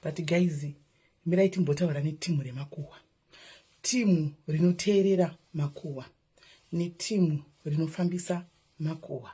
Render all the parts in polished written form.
But guys, mirai timbotaura netimu remakuhwa, timu rinoteerera makuhwa netimu rinofambisa makuhwa.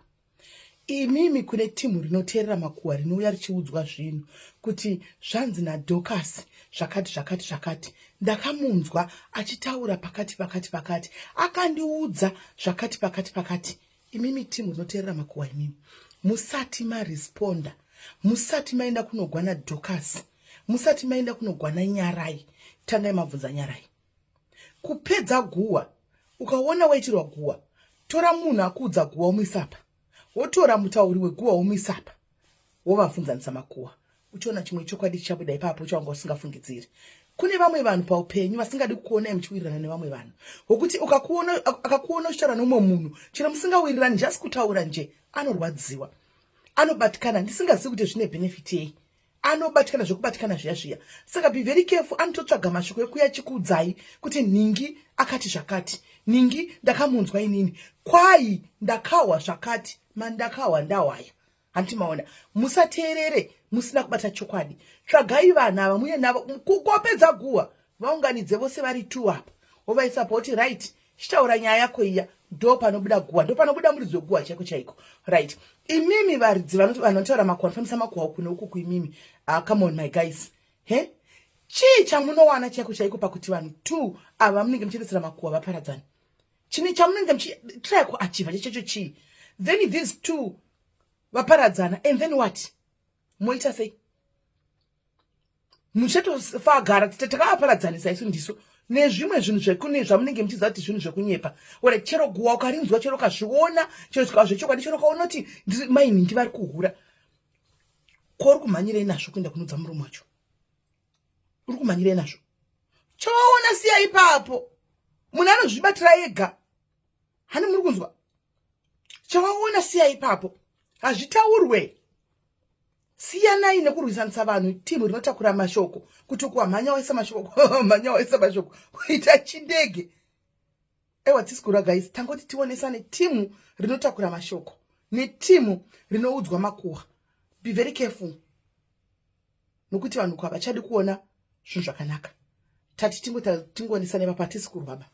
Imimi, kune timu rinoteerera makuhwa rinouya richiudzwa zvinhu kuti zvanzi naDocas zvakati zvakati zvakati, ndakamunzwa achitaura pakati pakati pakati, akandiudza zvakati pakati pakati. Imimi timu rinoteerera makuhwa, imimi musati maresponda, musati maenda kunogwa naDocas, musati maenda kunogwa naNyarai, tangai mabvunza Nyarai. Kupedza guhwa, ukaona waitirwa guhwa, tora munhu akuudza guhwa umuisapa, wotora mutauri weguhwa umuisapa, wovabvunzanisa makuhwa, uchiona chimwe chokwadi chichabuda ipapo chawanga usingafungidziri. Kune vamwe vanhu paupenyu vasingadi kukuonai muchiwirirana nevamwe vanhu, wokuti akakuona uchitaura neumwe munhu, chero musingawirirani, just kutaura nje anorwadziwa, anobatikana. Ndisingazivi kuti zvine benefit yei anobatikana zvekubatikana zviya zviya. Saka be very careful. Anototsvaga mashoko ekuya chikuudzai kuti nhingi akati zvakati, nhingi ndakamunzwa inini, kwai ndakahwa zvakati, mandakahwa ndahwaya. Handiti maona? Musateerere musina kubata chokwadi. Tsvagai vanhu ava muye navo kukopedza guhwa, vaunganidze vose vari two apa, wovaisa poti, right, chitaura nyaya yako iya. Ndo panobuda guhwa, ndo panobuda muridzi weguhwa chaiko chaiko, right? Imimi varidzi vanotaura makuhwa, vanofambisa makuhwa uku neuku kuimimi, come on, my guys, he, chii chamunowana chaiko chaiko pakuti vanhu two ava munenge muchiendesera makuhwa vaparadzani? Chine chamunenge muchitry kuachieva chacho chii? Then these two vaparadzana, and then what? Moita sei? Muchatofagara takavaparadzanisa isu ndisu nezvimwe zvinhu zvekune zvamunenge muchiziva kuti zvinhu zvekunyepa. Ora chero guwa ukarinzwa, chero ukazviona, chero zvikava zvechokwadi, chero ukaona kuti maini ndivari kuhura, ko uri kumhanyirei nazvo kuenda kunodza murume wacho? Uri kumhanyirei nazvo? Chawaona siya ipapo, munhu anozvibatira ega. Hani muri kunzwa? Chawaona siya ipapo, hazvitaurwe. Siyanai nekurwisanisa vanhu. Timu rinotakura mashoko, kuti kuwamhanya waisa mashoko, mhanya waisa mashoko, kuita chindege. Ewa, tisikura guys, tangoti tionesane. Timu rinotakura mashoko netimu rinoudzwa makuhwa, be very careful, nokuti vanhu kwa vachadi kuona zvinhu zvakanaka. Tati tingonisane papa, tisi kurwaba.